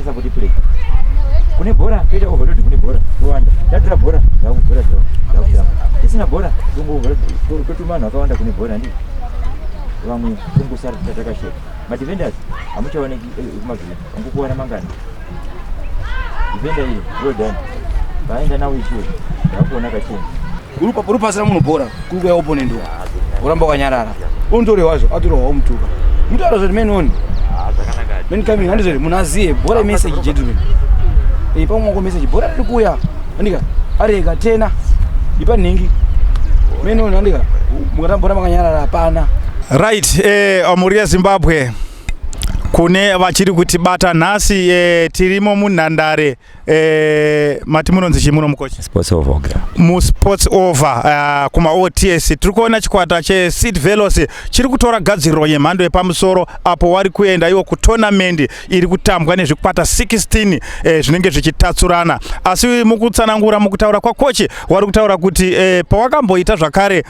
Support play. Kune bhora toita overload, kune bhora towanda, tatora bhora ndakubhora ndakutamba, tisina bhora totuma vanhu vakawanda kune bhora, ndi vamwe tongosara tatakasheka. Madefenders hamuchaoneki kumavhiri, angokuwana mangani defender iri. Well done, vaenda nawo ichiwo ndakuona kachena. Uri pasira munhu bhora kuri kuya opponent uko, uramba wakanyarara, unotorewazvo atorehwawo mutuka mutaura zvoti man on man coming. Handizvoti munhu aziye bhora imessage, gentleman. Ipa mwako message, bhora riri kuuya, andika arega tena ipa nhingi man on, andika mukatamba bhora makanyarara hapana. Right, mhuri yeZimbabwe, kune vachiri kutibata nhasi, tirimo munhandare, mati munonzi chii muno mukochi? Sports Oval. MuSports Oval, kumaOTS, tiri kuona chikwata cheCity Velos chiri kutora gadziriro yemhando yepamusoro apo wari kuenda iwo kutournament iri kutambwa nezvikwata 16 zvinenge zvichitatsurana. Asi mukutsanangura, mukutaura kwakochi, wari kutaura kuti pawakamboita zvakare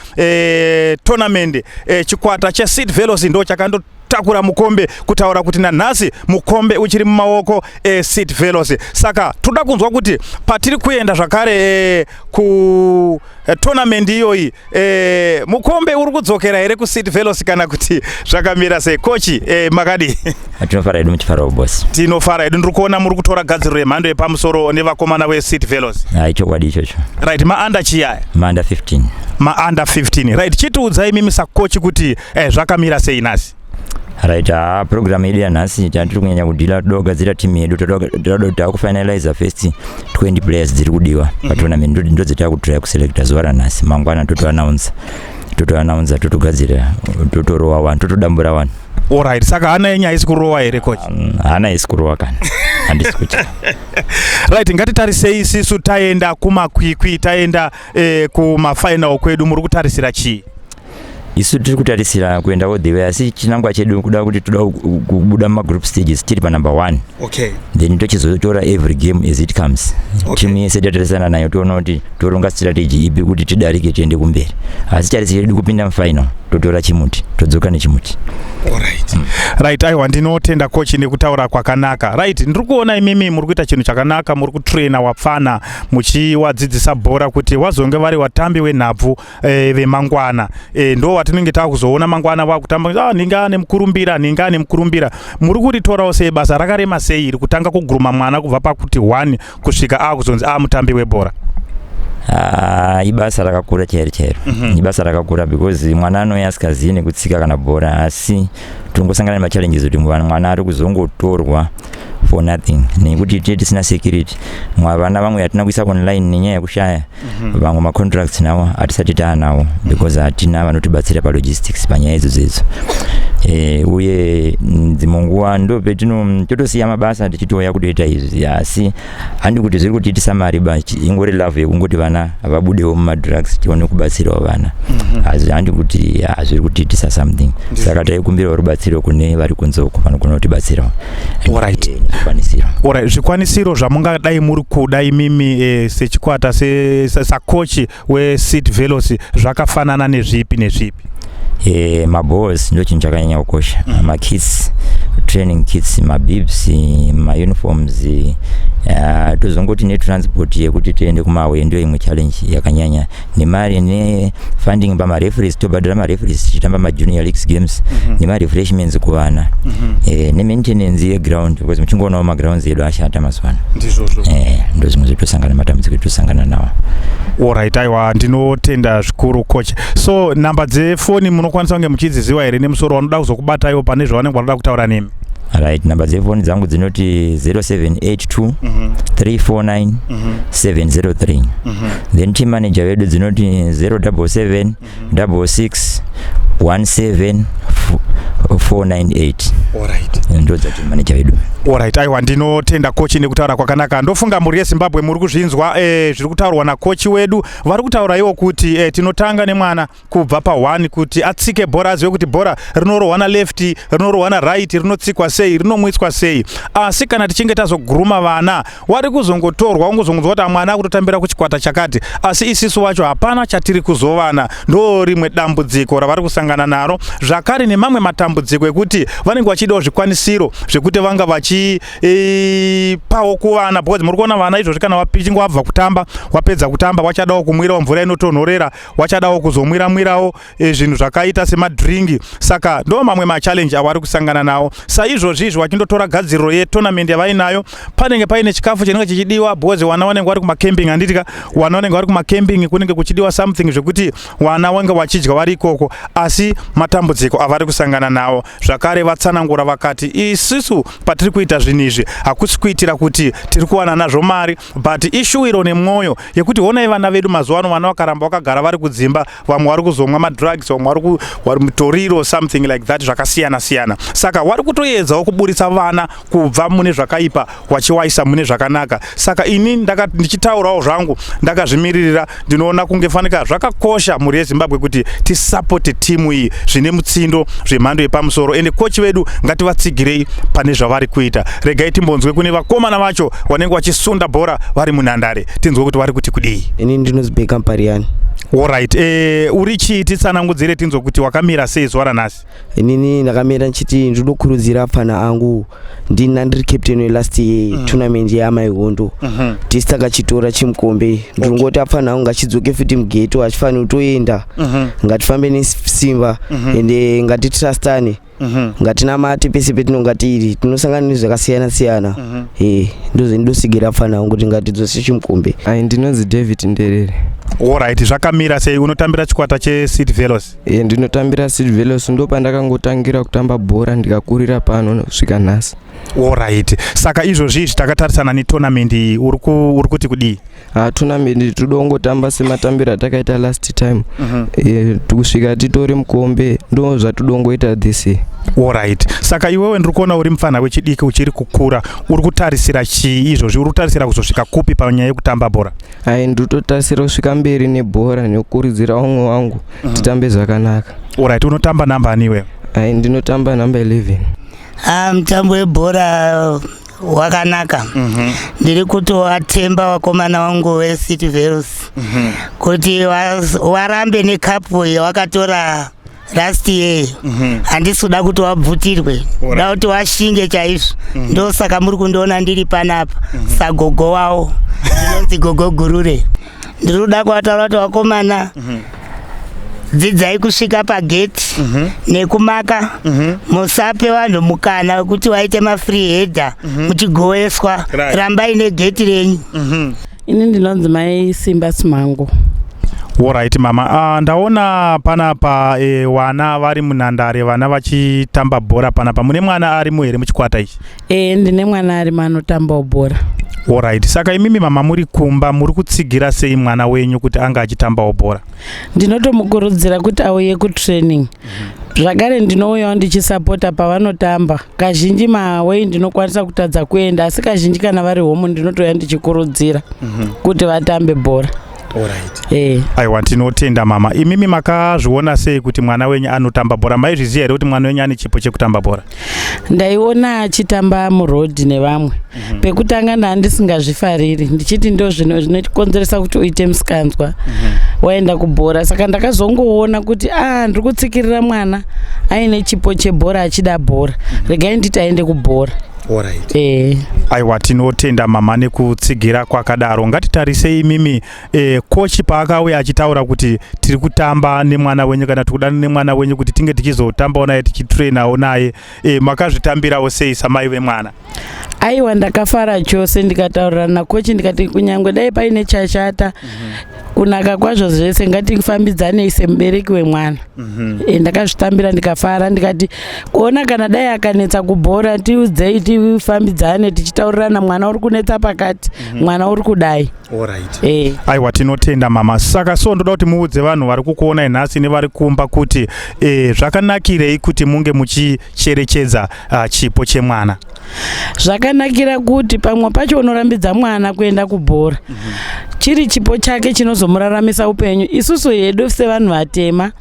tournament, chikwata cheCity Velos ndo chakando takura mukombe, kutaura kuti nanhasi mukombe uchiri mumaoko eCity Velos. Saka toda kunzwa kuti patiri kuenda zvakare ku tournament iyoyi, mukombe uri kudzokera here kuCity Velos kana kuti zvakamira sei? Kochi, makadi? Tinofara hedu, muchifarawo boss? Tinofara hedu. Ndiri kuona muri kutora gadziriro yemhando yepamusoro nevakomana veCity Velos. Hai, chokwadi ichocho. Right, maunder chiyaya? Maunder 15. Maunder 15, right. Chitiudzai mimi sakochi kuti zvakamira sei nhasi? Right, ha, program yedu yanhasi tandiri kunyanya kudhila, toda kugadzira timu yedu, toda kuti takufinaliza first 20 players dziri kudiwa patournament, ndo dzetaakutraya kuselecta zuva ranhasi. Mangwana totoannounce, totoannounce, totogadzira, totorowa one, totodambura one. Alright, saka hana yenyu haisi kurowa here, coach? Hana haisi kurowa kana, handisi kutya. Right, ngatitarisei isisu taenda kumakwikwi, taenda kumafinal kwedu, muri kutarisira chii? Isu tiri kutarisira kuenda all the way, asi chinangwa chedu kuda kuti toda kubuda mumagroup stages tiri panumber one. Then tochizotora every game as it comes. Timu yese tatarisana nayo, toona kuti toronga strategy ipi kuti tidarike, tiende kumberi, asi tarisiro yedu kupinda mufinal, totora chimuti, todzoka nechimuti. Alright. Right, aiwa, ndinotenda kochi nekutaura kwakanaka. Right, ndiri kuona imimi muri kuita chinhu chakanaka, muri kutraina wapfana, muchiwadzidzisa bhora kuti wazonge vari watambi wenhabvu vemangwana. Ndo watinenge taakuzoona mangwana vakutamba, ninga ane mukurumbira, ninga ane mukurumbira. Muri kuritorawo sei basa rakarema sei iri, kutanga kuguruma mwana kubva pakuti 1 kusvika akuzonzi mutambi webhora? Ah, ibasa rakakura chairo chairo. Ibasa rakakura because mwana anouya asikazivi nekutsika kana bhora, asi tongosangana nemachallenges kuti mwana ari kuzongotorwa for nothing nekuti tiye tisina security. Vana vamwe hatina kuisa online nenyaya yekushaya. Vamwe macontracts nawo hatisati taanawo because hatina vanotibatsira palogistics panyaya idzodzo idzo. Uye dzimwe nguva ndo petino totosiya mabasa tichitouya kutoita izvi, asi handi kuti zviri kutiitisa mari ba, ingori love yekungoti vana vabudewo mumadrugs, tione kubatsirawo vana. Asi handi kuti zviri kutiitisa something, saka taikumbirawo rubatsiro kune vari kunze uko vanogona kutibatsirawo. Nezvikwanisiro. Alright, zvikwanisiro zvamungadai muri kuda imimi sechikwata, sakochi weCity Velos, zvakafanana nezvipi nezvipi? Maballs ndo chinhu chakanyanya kukosha, makits, training kits, mabibs, mauniforms, tozongoti netransport yekuti tiende kumawe, ndio imwe challenge yakanyanya, nemari nefunding pamareferees, tobhadhara mareferees tichitamba majunior leagues games, nemarefreshments kuvana, nemaintenance yeground, because muchingoonawo magrounds edu ashata mazuva ano. Ndizvozvo. Ndo zvimwe zvetosangana, matambudziko etosangana nawo. Alright, aiwa, ndinotenda zvikuru, coach. So namba dzefoni munokwanisa kunge muchidziziva here nemusoro, vanoda kuzokubataiwo pane zvavanenge vanoda kutaura nemi? Right, namba dzefoni dzangu dzinoti 0782 349 703. Then team manager vedu dzinoti 077 66 17 498. Alright. Ndo dzateam manager vedu. Alright, aiwa, ndinotenda kochi nekutaura kwakanaka. Ndofunga mhuri yeZimbabwe muri kuzvinzwa zviri kutaurwa nakochi wedu. Vari kutaura iwo kuti tinotanga nemwana kubva pa1 kuti atsike bhora, azive kuti bhora rinorohwa naleft, rinorohwa naright, rinotsikwa sei, rinomwiswa sei. Asi kana tichinge tazoguruma vana, wari kuzongotorwa, ungozongonzwa kuti mwana akutotambira kuchikwata chakati, asi isisu wacho hapana chatiri kuzovana. Ndo rimwe dambudziko ravari kusangana naro, zvakare nemamwe matambudziko ekuti vanenge vachidawo zvikwanisiro zvekuti vanga vachipawo kuvana, because muri kuona vana izvozvi kana vachinge wabva kutamba, wapedza kutamba, wachadawo kumwirawo mvura inotonhorera, wachadawo kuzomwira mwirawo zvinhu zvakaita semadringi. Saka ndo mamwe machallenge avari kusangana nawo. Saizvozvi izvi vachindotora gadziriro yetournament yavainayo, panenge paine chikafu chinenge chichidiwa, because vana vanenge vari kumacamping, handitika? Vana vanenge vari kumacamping, kunenge kuchidiwa something zvekuti vana vange vachidya vari ikoko. Asi matambudziko avari kusangana nawo, zvakare vatsanangura vakati isusu patiri kuita zvinhu izvi hakusi kuitira kuti tiri kuwana nazvo mari, but ishuwiro nemwoyo yekuti honai vana vedu mazuva ano, vana vakaramba vakagara vari kudzimba, vamwe vari kuzomwa madrugs, vamwe vari mutoriro, something like that, zvakasiyana siyana. Saka vari kutoedzawo kuburitsa vana kubva mune zvakaipa wachiwaisa mune zvakanaka. Saka ini ndichitaurawo zvangu ndakazvimiririra, ndinoona kunge fanika zvakakosha, mhuri yeZimbabwe, kuti tisapote timu iyi zvine mutsindo zvemhando yepamusoro. Ende kochi vedu ngativatsigirei pane zvavari kuita. Regai timbonzwe kune vakomana vacho vanenge vachisunda bhora vari munhandare, tinzwe kuti vari kuti kudii. Ini ndinonzi Beka Mpariani. Alright, uri chii? Titsanangudzire tinzwe kuti wakamira sei zuva ranhasi. Inini ndakamira ndichiti ndinokurudzira apfana angu. Ndina ndiri captain welast year tournament yeamai hondo. Tisi takachitora chimukombe. Ndinongoti apfana angu ngachidzoke futi mughetto, achifaniri kutoenda. Ngatifambe nesimba, ende ngatitrustane, ngatinamate pese petinonga tiri, tinosangana nezvakasiyana siyana. Ndozvendinosigira apfana angu kuti ngatidzose chimukombe. Ai, ndinonzi David Nderere. Alright, zvakamira sei? Unotambira chikwata cheCity Velos? Ndinotambira City Velos. Ndo pandakangotangira kutamba bhora, ndikakurira pano kusvika nhasi. Alright, saka izvozvi izvi takatarisana netournament iyi, uri kuti kudii? Ha, tournament toda kungotamba sematambiro atakaita last time, kusvika titore mukombe. Ndo zvatodongoita this year. Alright, saka iwewe ndiri kuona uri mufana wechidiki uchiri kukura. Uri kutarisira chii izvozvi? Uri kutarisira kuzosvika kupi panyaya yekutamba bhora? Ai, ndinototarisira kusvika mberi nebhora nekukurudzira vamwe wangu titambe zvakanaka. Alright, unotamba namba ani iwewe? Ai, ndinotamba namba 11. Ah, mutambo webhora wakanaka. Ndiri kutovatemba vakomana vangu veCity Velos kuti warambe nekapu yawakatora last year. Handisi kuda kuti wabvutirwe, da kuti washinge chaizvo. Ndosaka muri kundiona ndiri panapa sagogo wavo. Ndinonzi Gogo Gurure. Ndiri kuda kuvataura kuti vakomana, dzidzai kusvika pageti nekumaka. Musape vanhu mukana wekuti vaite mafree header muchigoeswa. Rambai negeti renyu. Ini ndinonzi Mai Simba Simango. Alright mama, ndaona panapa vana vari munhandare, vana vachitamba bhora panapa. Mune mwana arimo here muchikwata ichi? E, ndine mwana arimo anotambawo bhora. Alright, saka imimi mama muri kumba, muri kutsigira sei mwana wenyu kuti anga achitambawo bhora? Ndinotomukurudzira kuti auye kutraining. Zvakare ndinouyawo ndichisapota pavanotamba. Kazhinji maaway ndinokwanisa kutadza kuenda, asi kazhinji kana vari home ndinotouya ndichikurudzira kuti vatambe bhora. E. Aiwa, tinotenda mama. Imimi makazviona sei kuti mwana wenyu anotamba bhora? Maizviziva here kuti mwana wenyu ane chipo chekutamba bhora? Ndaiona achitamba murodhi nevamwe. Pekutanga ndandisingazvifariri, ndichiti ndo zvinokonzeresa kuti uite musikanzwa waenda kubhora. Saka ndakazongoona kuti a ndiri kutsikirira mwana aine chipo chebhora, achida bhora, regai nditi aende kubhora. E. Aiwa, tinotenda mama nekutsigira kwakadaro. Ngatitarisei imimi, kochi paakauya achitaura kuti tiri kutamba nemwana wenyu, kana tiri kudana nemwana wenyu kuti tinge tichizotambawo naye, tichitrainawo naye, makazvitambirawo sei samai vemwana? Aiwa, ndakafara chose. Ndikataurirana nakochi, ndikati kunyange dai paine chashata, kunaka kwazvo zvese ngatifambidzanei semubereki wemwana. Ndakazvitambira ndikafara, ndikati kuona kana dai akanetsa kubhora, tiudzei. tifambidzane tichitaurirana, mwana uri kunetsa pakati, mwana uri kudai. Alright. Eh. Aiwa, tinotenda mama. Saka so ndoda kuti muudze vanhu vari kukuonai nhasi nevari kumba kuti zvakanakirei kuti munge muchicherechedza chipo chemwana. Zvakanakira kuti pamwe pacho unorambidza mwana kuenda kubhora, chiri chipo chake chinozomuraramisa upenyu. Isusu hedu sevanhu vatema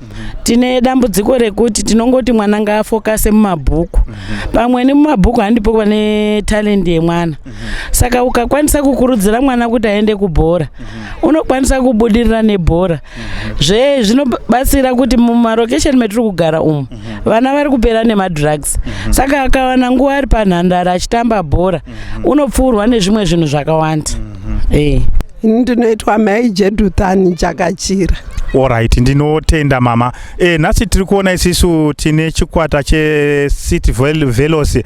tine dambudziko rekuti tinongoti mwana ngaafokase mumabhuku. Pamweni mumabhuku handipo pane talent yemwana. Saka ukakwanisa kukurudzira mwana kuti aende kubhora, unokwanisa kubudirira nebhora. Zve zvinobatsira kuti mumarokesheni metiri kugara umu vana vari kupera nemadrugs. Saka akawana nguva ari panhandare achitamba bhora, unopfuurwa nezvimwe zvinhu zvakawanda. Ini ndinoitwa Mai Jedhuthani Jakachira. Alright, ndinotenda mama. Nhasi tiri kuona isisu tine chikwata cheCity Velos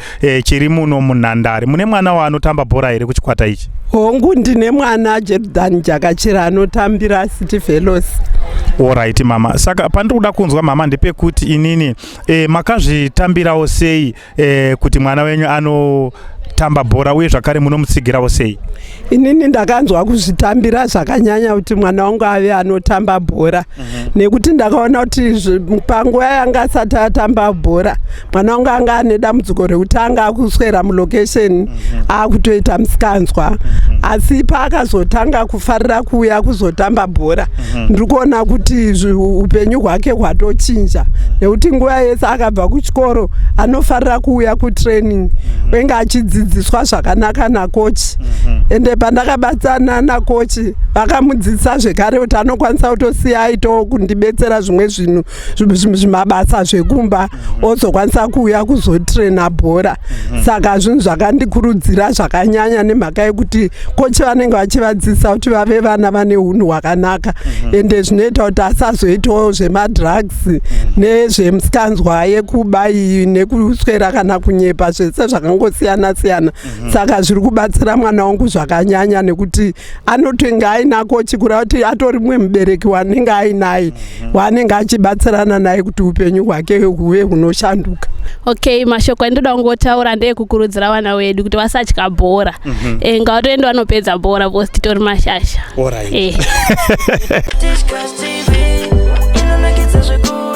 chiri muno munhandare. Mune mwana waanotamba bhora here kuchikwata ichi? Hongu, ndine mwana Jedhuthani Jakachira anotambira City Velos. Alright mama. Saka pandiri kuda kunzwa mama ndepekuti inini makazvitambirawo sei kuti mwana wenyu anotamba bhora, uye zvakare munomutsigirawo sei? Inini ndakanzwa kuzvitambira zvakanyanya kuti mwana wangu ave anotamba bhora, nekuti ndakaona kuti panguva yanga asati atamba bhora, mwana wangu anga ane dambudziko rekuti anga akuswera mulokesheni, akutoita musikanzwa. Asi paakazotanga kufarira kuuya kuzotamba bhora, ndiri kuona kuti upenyu hwake hwatochinja, nekuti nguva yese akabva kuchikoro anofarira kuuya kutraining, wenge achidzidziswa zvakanaka nakochi. Ende pandakabatsana nakochi, vakamudzidzisa zvekare kuti anokwanisa kutosiya aitawo kundibetsera zvimwe zvinhu, zvimabasa zvekumba, ozokwanisa kuuya kuzotrena bhora. Saka zvinhu zvakandikurudzira zvakanyanya nemhaka yekuti kochi vanenge vachivadzidzisa kuti vave vana vane unhu hwakanaka, ende zvinoita kuti asazoitawo zvemadrugs nezvemusikanzwa yekuba iyi nekuswera kana kunyepa, zvese zvakangosiyana siyana. Saka zviri kubatsira mwana wangu zvakanyanya, nekuti anotonge aina kochi, kureva kuti atori mumwe mubereki wanenge ainaye, waanenge achibatsirana naye kuti upenyu hwake huve hunoshanduka. Okay, mashoko andinoda kungotaura ndeyekukurudzira vana vedu kuti vasatya bhora. Ngavatoende vanopedza bhora because titori mashasha. Alright. Dishcast TV inonakidza zvekuru.